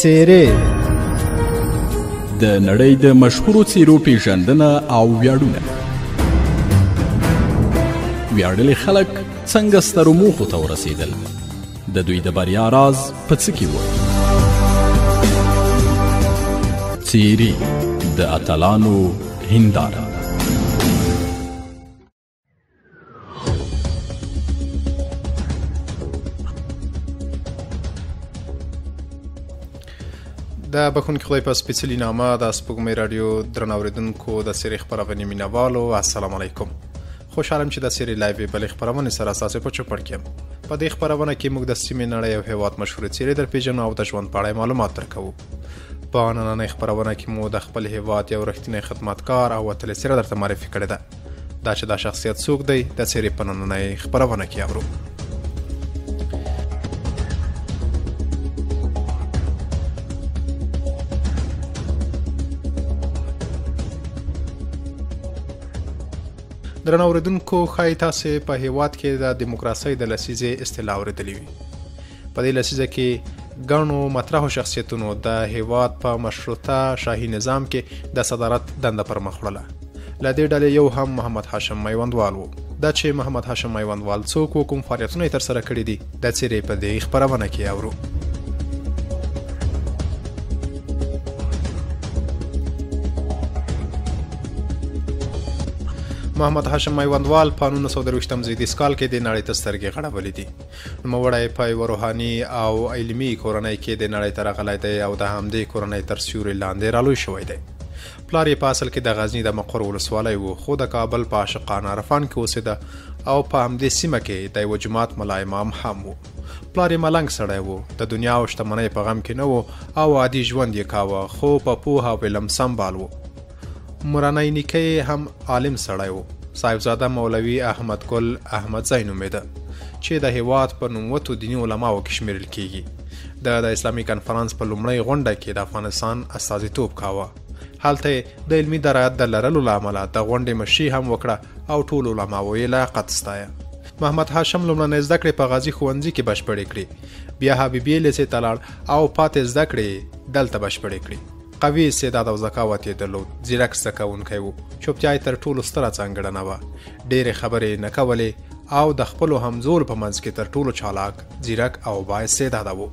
څېرې د نړۍ د مشهورو څېرو پېژندنه او ویاړونه. ویاړلي خلک څنګه سترو موخو ته ورسېدل؟ د دوی د بریا راز په څه کې و؟ څېرې د اتلانو هنداره. د بخښونکي خدای په سپېڅلي نامه د سپوږمۍ راډیو درنو اورېدونکو، د څېرې خپرونې مینهوالو، السلام علیکم. خوشحاله یم چې د څېرې live بلې خپرونې سره ستاسو په چوپړ کې یم. په دې خپرونه کې موږ د سیمې، نړۍ او هېواد مشهورې څېرې در پېژنو او د ژوند په اړه یې معلومات درکوو. په نننۍ خپرونه کې مو د خپل هېواد یو رښتینی خدمتکار او وتلې څېره درته معرفي کړې ده. دا چې دا شخصیت څوک دی، د څېرې په نننۍ خپرونه کې اورو. درنو اورېدونکو، ښایي تاسې په هېواد کې د دیموکراسۍ د لسیزې اصطلاح اورېدلې وي. په دې لسیزه کې ګڼو مطرحو شخصیتونو د هېواد په مشروطه شاهي نظام کې د صدارت دنده پر مخ وړله. له دې ډلې یو هم محمد هاشم میوندوال و. دا چې محمد هاشم میوندوال څوک و، کوم فعالیتونه یې ترسره کړي دي، د څېرې په دې خپرونه کې اورو. محمد هاشم میوندوال په 1923 زېږدیز کال کې د نړۍ ته سترګې غړولې دي. نوموړی په یوه روحاني او علمي کورنۍ کې د نړۍ ته راغلی دی او د همدې کورنۍ تر سیوري لاندې رالوی شوی دی. پلار یې په اصل کې د غزني د مقر ولسوالۍ و، خو د کابل په عاشقان عرفان کې اوسېده او په همدې سیمه کې د یوه جومات ملا امام هم و. پلار یې ملنګ سړی و، د دنیا او شتمنۍ په غم کې نه و او عادي ژوند یې کاوه، خو په پوهه او علم سمبال و. مورنۍ نیکه یې هم عالم سړی و. صاحبزاده مولوي احمد ګل احمدزی نومېده چې د هېواد په نوموتو دیني علماو کې شمېرل کیږي. ده د اسلامي کنفرانس په لومړۍ غونډه کې د افغانستان استازیتوب کاوه. هلته یې د علمي درایت د لرلو له امله د غونډې مشري هم وکړه او ټولو علماوو یې لیاقت ستایه. محمد هاشم لومړنۍ زده کړې په غازي ښوونځي کې بشپړې کړې، بیا حبیبیې لیسې ته لاړ او پاتې زده کړې یې دلته بشپړې کړې. قوي استعداد او ذکاوت یې درلود، ځیرک زده کوونکی و. چوپتیا یې تر ټولو ستره ځانګړنه وه. ډېرې خبرې یې نه کولې او د خپلو همزولو په منځ کې تر ټولو چالاک، ځیرک او با استعداده و.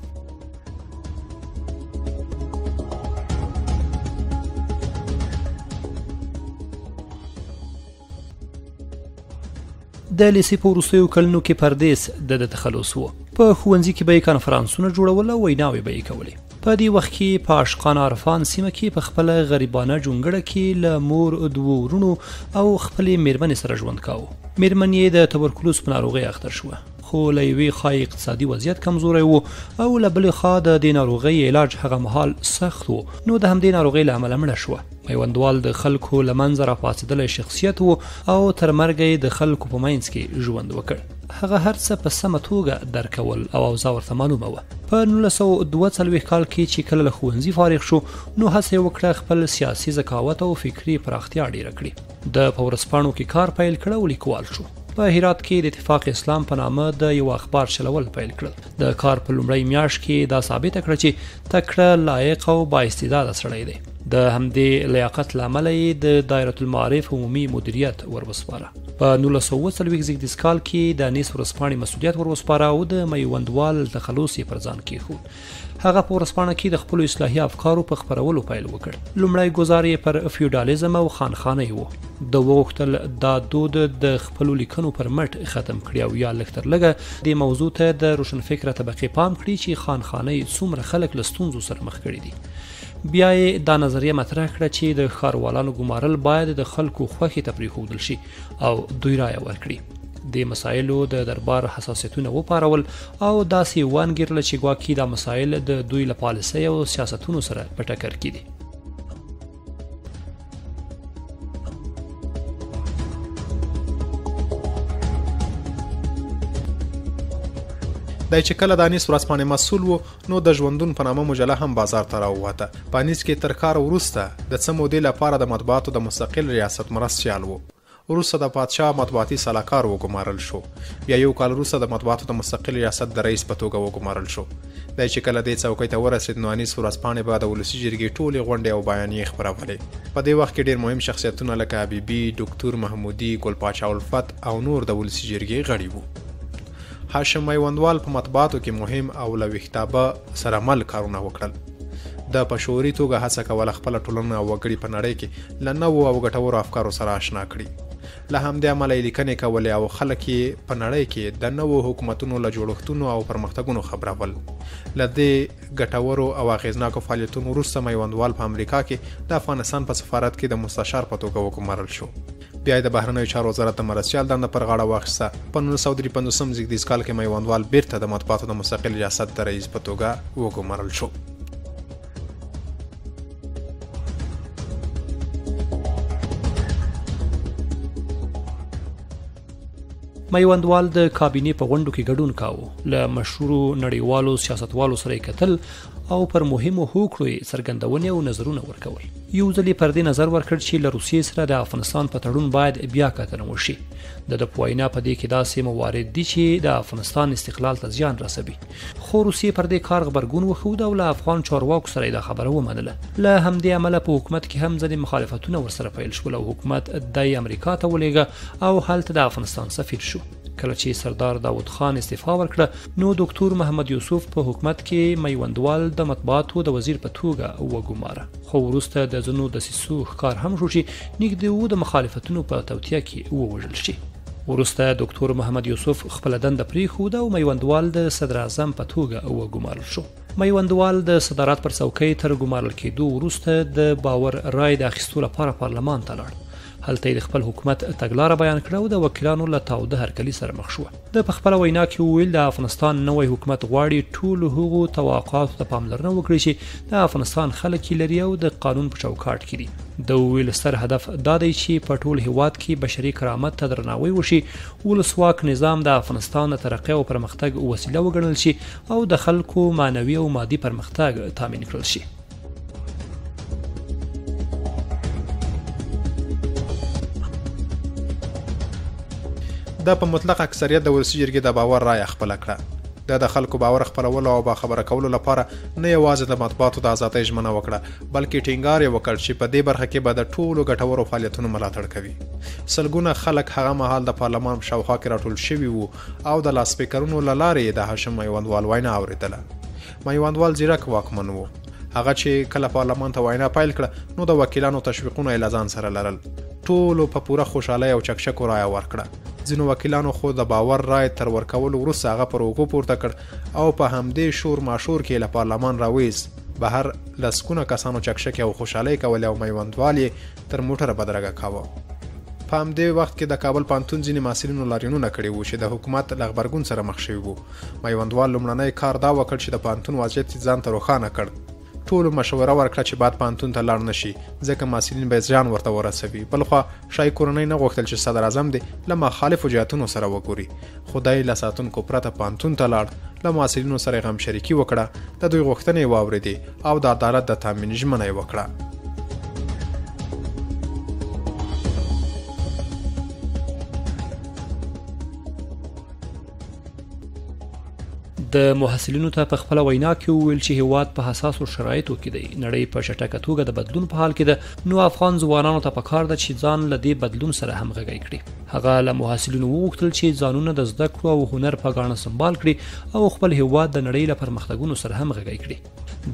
د لیسې په وروستیو کلونو کې پردیس د ده تخلص و. په ښوونځي کې به یې کانفرانسونه جوړول او ویناوې به یې کولې. په دې وخت کې په عاشقان عرفان سیمه کې په خپله غریبانه جونګړه کې له مور، دوو وروڼو او خپلې میرمنې سره ژوند کاوه. میرمن یې د تبرکلوز په ناروغۍ اخته شوه، خو له یوې خوا یې اقتصادي وضعیت کمزوری و او له بلې خوا د دې ناروغۍ علاج هغه مهال سخت و، نو د همدې ناروغۍ له امله مړه شوه. میوندوال د خلکو له منځه راپاڅېدلی شخصیت و او تر مرګه یې د خلکو په منځ کې ژوند وکړ. هغه هر څه په سمه توګه درک کول او اوضاع ورته معلومه وه. په 1942 کال کې چې کله له ښوونځي فارغ شو، نو هڅه یې وکړه خپل سیاسي ذکاوت او فکري پراختیا ډیره کړي. ده په ورځپاڼو کې کار پیل کړ او لیکوال شو. په هرات کې د اتفاق اسلام په نامه د یو اخبار چلول پیل کړل. د کار په لومړۍ میاشت کې دا ثابته کړه چې تکړه، لایق او با استعداده سړی دی. د همدې لیاقت له امله یې د دایره المعارف عمومي مدیریت ور وسپاره. په 1940 زېږدیز کال کې د انیس ورځپاڼې مسؤلیت ور وسپاره او د میوندوال تخلص یې پر ځان کېښود. هغه په ورځپاڼه کې د خپلو اصلاحي افکارو په خپرولو پیل وکړ. لومړی ګزار یې پر فیوډالیزم او خانخانۍ و. ده وغوښتل دا دود د خپلو لیکنو پر مټ ختم کړي او یا لږ تر لږه دې موضوع ته د روشنفکره طبقې پام کړي چې خانخانۍ څومره خلک له ستونزو سره مخ کړي دي. بیا یې دا نظریه مطرح کړه چې د ښاروالانو ګمارل باید د خلکو خوښې ته پرېښودل شي او دوی رایه ورکړي. دې مسایلو د دربار حساسیتونه وپارول او داسې یې وانګېرله چې ګواکې دا مسایل د دوی له پالیسۍ او سیاستونو سره په ټکر کې دي. دی چې کله د انیس ورځپاڼې مسول و، نو د ژوندون په نامه مجله هم بازار ته راووته. په انیس کې تر کار وروسته د څه مودې لپاره د مطبوعاتو د مستقل ریاست مرستیال و. وروسته د پادشاه مطبوعاتي سلاکار وګمارل شو. بیا یو کال وروسته د مطبوعاتو د مستقل ریاست د رئیس په توګه وګمارل شو. دی چې کله دې څوکۍ ته ورسېد، نو انیس ورځپاڼې به د ولسي جرګې ټولې غونډې او بیانیې خپرولې. په دې وخت کې ډېر مهم شخصیتونه لکه حبیبي، دوکتور محمودي، ګل پاچا الفت او نور د ولسي جرګې غړي وو. هاشم میوندوال په مطبوعاتو کې مهم او له ویښتابه سره مل کارونه وکړل. ده په شعوري توګه هڅه کوله خپله ټولنه او وګړي په نړۍ کې له نوو او ګټورو افکارو سره آشنا کړي. له همدې امله یې لیکنې کولې او خلک یې په نړۍ کې د نوو حکومتونو له جوړښتونو او پرمختګونو خبرول. له دې ګټورو او اغېزناکو فعالیتونو وروسته میوندوال په امریکا کې د افغانستان په سفارت کې د مستشار په توګه وګمارل شو. بیا یې د بهرنیو چارو وزارت د مرستیال دنده پر غاړه واخیسته. په 1953 زېږدیز کال کې میوندوال بیرته د مطبوعاتو د مستقل ریاست د رئیس په توګه وګمارل شو. میوندوال د کابینې په غونډو کې ګډون کاوه، له مشهورو نړیوالو سیاستوالو سره یې کتل او پر مهمو هوکړو یې څرګندونې او نظرونه ورکول. یو ځل یې پر دې نظر ورکړ چې له روسیې سره د افغانستان په تړون باید بیا کتنه وشي. د ده په وینا په دې کې داسې موارد دي چې د افغانستان استقلال ته زیان رسوي. خو روسیې پر دې کار غبرګون وښود او له افغان چارواکو سره یې دا خبره ومنله. له همدې امله په حکومت کې هم ځینې مخالفتونه ورسره پیل شول او حکومت دی امریکا ته ولېږه او هلته د افغانستان سفیر شو. کله چې سردار داود خان استعفا ورکړه، نو دکتور محمد یوسف په حکومت کې میوندوال د مطبوعاتو د وزیر په توګه وګماره. خو وروسته د ځینو دسیسو ښکار هم شو چې نږدې وو د مخالفتونو په توطیه کې ووژل شي. وروسته دکتور محمد یوسف خپله دنده پرېښوده او میوندوال د صدراعظم په توګه وګمارل شو. میوندوال د صدارت پر څوکۍ تر ګمارل کېدو وروسته د باور رای د اخیستو لپاره پارلمان ته لاړ. هلته یې د خپل حکومت تګلاره بیان کړه او د وکیلانو له تاوده هرکلي سره مخ شو. ده په خپله وینا کې وویل، د افغانستان نوی حکومت غواړي ټولو هغو توقعاتو ته پاملرنه وکړي چې د افغانستان خلک یې لري او د قانون په چوکاټ کې دي. ده وویل، ستر هدف دا دی چې په ټول هیواد کې بشري کرامت ته درناوی وشي، ولسواک نظام د افغانستان د ترقۍ او پرمختګ وسیله وګڼل شي او د خلکو معنوي او مادي پرمختګ تامین کړل شي. ده په مطلق اکثریت د ولسي جرګې د باور رایه خپله کړه. ده د خلکو باور خپلولو او باخبره کولو لپاره نه یوازې د مطبوعاتو د ازادۍ ژمنه وکړه، بلکې ټینګار یې وکړ چې په دې برخه کې به د ټولو ګټورو فعالیتونو ملاتړ کوي. سلګونه خلک هغه مهال د پارلمان په شاوخوا کې راټول شوي وو او د لاسپیکرونو له لارې یې د هاشم میوندوال وینا اورېدله. میوندوال ځیرک واکمن و. هغه چې کله پارلمان ته وینا پیل کړه، نو د وکیلانو تشویقونه یې له ځان سره لرل. ټولو په پوره خوشحالۍ او چکچکو رایه ورکړه. ځینو وکیلانو خو د باور رای تر ورکولو وروسته هغه پر اوږو پورته کړ او په همدې شور ماشور کې له پارلمان راویست. بهر لسګونه کسانو چکچکې او خوشحالۍ کولې او میوندوال یې تر موټره بدرګه کاوه. په همدې وخت کې د کابل پوهنتون ځینې محصلینو لاریونونه کړي وو چې د حکومت له غبرګون سره مخ شوي وو. میوندوال لومړنی کار دا وکړ چې د پوهنتون وضعیت یې ځان ته روښانه کړ. ټولو مشوره ورکړه چې باید پوهنتون ته لاړ نه شي، ځکه محصلین به زیان ورته ورسوي. بلخوا شاهي کورنۍ نه غوښتل چې صدراعظم دې له مخالفو جهتونو سره وګوري، خو دی له ساتونکو پرته پوهنتون ته لاړ، له محصلینو سره یې غمشریکي وکړه، د دوی غوښتنې یې واورېدې او د عدالت د تامین ژمنه یې وکړه. د محصلینو ته په خپله وینا کې وویل چې هیواد په حساسو شرایطو کې دی، نړۍ په چټکه توګه د بدلون په حال کې ده، نو افغان ځوانانو ته پکار ده چې ځان له دې بدلون سره همغږی کړي. هغه له محصلینو وغوښتل چې ځانونه د زده کړو او هنر په ګاڼه سمبال کړي او خپل هیواد د نړۍ له پرمختګونو سره همغږی کړي.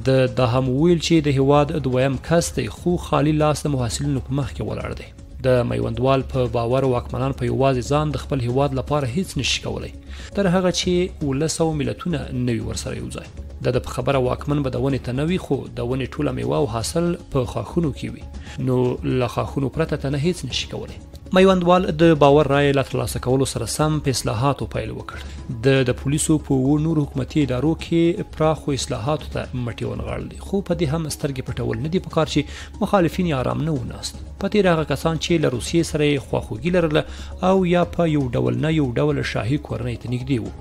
ده دا هم وویل چې د هیواد دویم کس دی، خو خالي لاس د محصلینو په مخ کې ولاړ دی. د میوندوال په باور واکمنان په یوازې ځان د خپل هیواد لپاره هیڅ نشي کولی، تر هغه چې ولس او ملتونه نه وي ورسره یو ځای. د ده په خبره واکمن به د ونې تنه وي، خو د ونې ټوله میوه او حاصل په ښاخونو کې وي، نو له ښاخونو پرته تنه هیڅ نشي کولی. میوندوال د باور رایې له ترلاسه کولو سره سم په اصلاحاتو پیل وکړ. ده د پولیسو په اوو نورو حکومتي ادارو کې پراخو اصلاحاتو ته مټې ونغاړلې، خو په دې هم سترګې پټول نه دي پکار چې مخالفین یې ارام نه وو ناست. په تېره هغه کسان چې له روسیې سره یې خواخوږي لرله او یا په یو ډول نه یو ډول شاهي کورنۍ ته نږدې وو.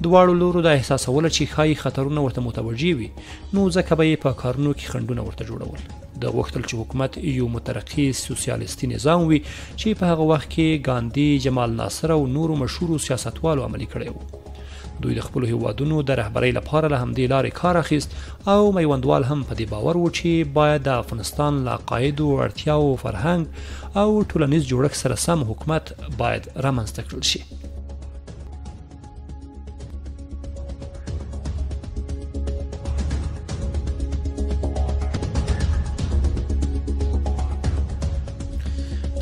دواړو لورو دا احساسوله چې ښایي خطرونه ورته متوجه وي، نو ځکه به یې په کارونو کې خنډونه ورته جوړول. ده غوښتل چې حکومت یو مترقي سوسیالیستي نظام وي چې په هغه وخت کې ګاندي، جمال ناصر او نورو مشهورو سیاستوالو عملي کړی و. دوی د خپلو هیوادونو د رهبرۍ لپاره له همدې لارې کار اخیست او میوندوال هم په دې باور و چې باید د افغانستان له عقایدو، اړتیاوو، فرهنګ او ټولنیز جوړښت سره سم حکومت باید رامنځته کړل شي.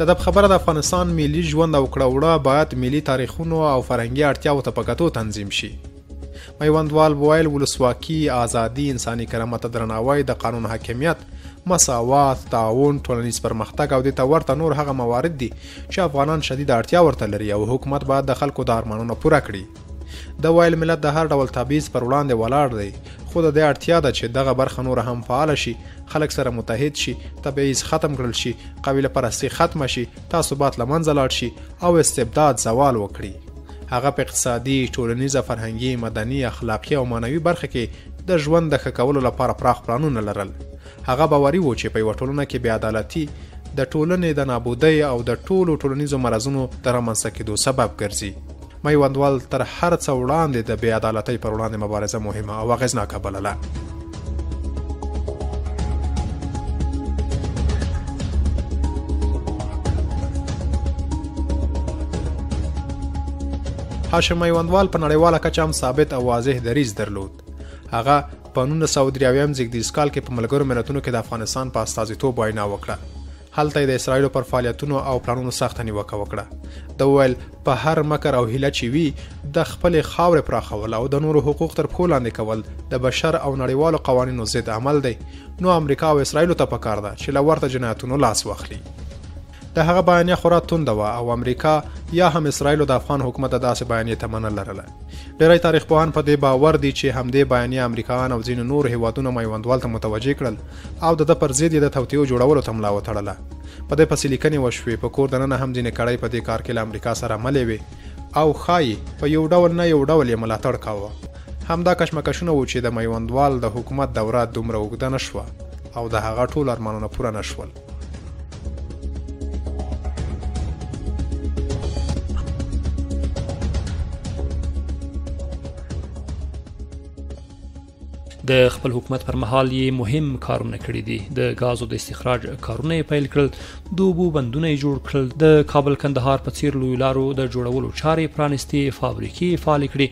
د ده په خبره د افغانستان ملي ژوند او کړه وړه باید ملي تاریخونو او فرهنګي اړتیاوو ته په کتو تنظیم شي. میوندوال وویل ولسواکي، ازادي، انساني کرامت ته درناوی، د قانون حاکمیت، مساوات، تعاون، ټولنیز پرمختګ او دې ته ورته نور هغه موارد دي چې افغانان شدیده اړتیا ورته لري او حکومت باید د خلکو دا ارمانونه پوره کړي. ده ویل ملت د هر ډول تبعیض پر وړاندې ولاړ دی، خو د دې اړتیا ده چې دغه برخه نوره هم فعاله شي، خلک سره متحد شي، تبعیض ختم کړل شي، قبیله پرستي ختمه شي، تعصبات له منځه لاړ شي او استبداد زوال وکړي. هغه په اقتصادي، ټولنیزه، فرهنګي، مدني، اخلاقي او معنوي برخه کې د ژوند د ښه کولو لپاره پراخ پلانونه لرل. هغه باوري و چې په یوه ټولنه کې بې عدالتي د ټولنې د نابودۍ او د ټولو ټولنیزو مرضونو د رامنځته کېدو سبب ګرځي. میوندوال تر هر څه وړاندې د بې عدالتۍ پر وړاندې مبارزه مهمه او اغېزناکه بلله. هاشم میوندوال په نړیواله کچه هم ثابت او واضح دریځ درلود. هغه په 1973 زېږدیز کال کې په ملګرو ملتونو کې د افغانستان په استازیتوب وینا وکړه. هلته یې د اسراییلو پر فعالیتونو او پلانونو سخته نیوکه وکړه. ده وویل په هر مکر او حیله چې وي د خپلې خاورې پراخول او د نورو حقوق تر پښو لاندې کول د بشر او نړیوالو قوانینو ضد عمل دی، نو امریکا او اسراییلو ته پکار ده چې له ورته جنایتونو لاس واخلي. د هغه بیانیه خورا تونده وه او امریکا یا هم اسراییلو د افغان حکومت د داسې بیانیې تمه نه لرله. ډیری تاریخ پوهان په دې باور دي چې همدې بیانیې امریکایان او ځینو نور هیوادونه میوندوال ته متوجه کړل او د ده پر ضد یې د توطیو جوړولو ته ملا وتړله. په دې پسې لیکنې وشوې، په کور دننه هم ځینې کړۍ په دې کار کې له امریکا سره ملې وې او ښایي په یو ډول نه یو ډول یې ملاتړ کاوه. همدا کشمکشونه وو چې د میوندوال د حکومت دوره دومره اوږده نه شوه او د هغه ټول ارمانونه پوره نه شول. د خپل حکومت پر مهال یې مهم کارونه کړي دي. د ګازو د استخراج کارونه یې پیل کړل، د اوبو بندونه یې جوړ کړل، د کابل کندهار په څیر لویو لارو د جوړولو چارې پرانیستې، فابریکې یې فعالې کړې،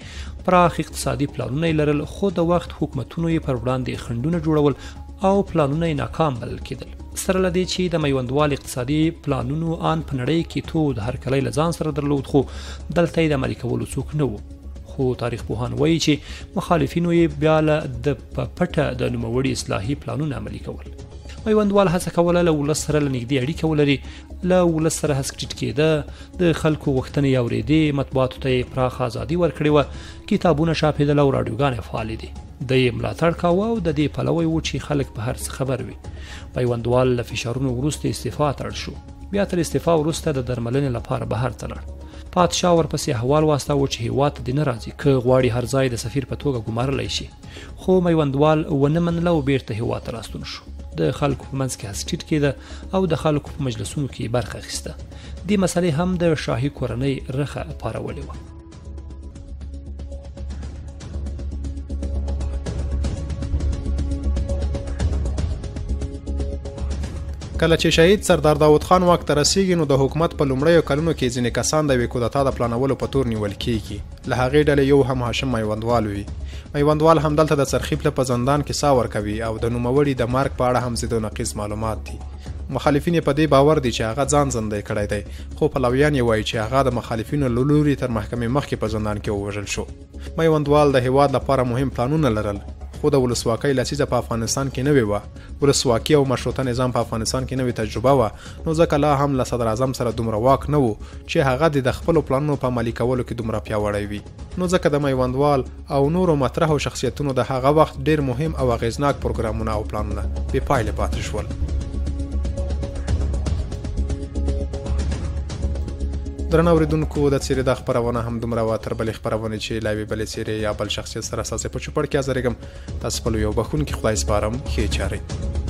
پراخ اقتصادي پلانونه یې لرل، خو د وخت حکومتونو یې پر وړاندې خنډونه جوړول او پلانونه یې ناکام بلل کېدل. سره له دې چې د میوندوال اقتصادي پلانونو آن په نړۍ کې تود هرکلی له ځان سره درلود، خو دلته یې د عملي کولو څوک نه و. خو تاریخ پوهان وایي چې مخالفینو یې بیا له د په پټه د نوموړي اصلاحي پلانونه عملي کول. میوندوال هڅه کوله له ولس سره له نږدې اړیکه ولري، له ولس سره هسک ټیټ کېده، د خلکو غوښتنې یې اورېدې، مطبوعاتو ته یې پراخه ازادي ورکړې وه، کتابونه چاپېدل او راډیوګانې فعالې دي. ده یې ملاتړ کاوه او د دې پلوی و چې خلک په هر څه خبر وي. میوندوال له فشارونو وروسته استعفا ته اړ شو. بیا تر استعفا وروسته د درملنې لپاره بهر ته لاړ. پادشاه ورپسې احوال واستاوه چې هیواد ته دې نه راځي، که غواړي هر ځای د سفیر په توګه ګمارلی شي. خو میوندوال ونه منله او بیرته هیواد ته راستون شو. د خلکو په منځ کې هسک ټیټ کېده او د خلکو په مجلسونو کې برخه اخیسته. دې مسئلې هم د شاهي کورنۍ رخه پارولې وه. کله چې شهید سردار داود خان واک ته رسیږي نو د حکومت په لومړیو کلونو کې ځینې کسان د یوې کودتا د پلانولو په تور نیول کیږي. له هغې ډلې یو هم هاشم میوندوال وي. میوندوال همدلته د څرخي پله په زندان کې ساه ورکوي او د نوموړي د مرګ په اړه هم ضد و نقیض معلومات دي. مخالفین یې په دې باور دي چې هغه ځان زندۍ کړی دی، خو پلویان یې وایي چې هغه د مخالفینو له لوري تر محکمې مخکې په زندان کې ووژل شو. میوندوال د هیواد لپاره مهم پلانونه لرل، خو د ولسواکۍ لسیزه په افغانستان کې نوې وه. ولسواکي او مشروطه نظام په افغانستان کې نوې تجربه وه، نو ځکه لا هم له صدراعظم سره دومره واک نه و چې هغه دې د خپلو پلانونو په عملي کولو کې دومره پیاوړی وي. نو ځکه د میوندوال او نورو مطرحو شخصیتونو د هغه وخت ډېر مهم او اغېزناک پروګرامونه او پلانونه بې پایلې پاتې شول. درنو اورېدونکو، د څېرې دا خپرونه هم دومره وه. تر بلې خپرونې چې له یوې بلې څېرې یا بل شخصیت سره ستاسې په چوپړ کې حاضرېږم، تاسو په لوی او بښونکي خدای سپارم. ښې چارې.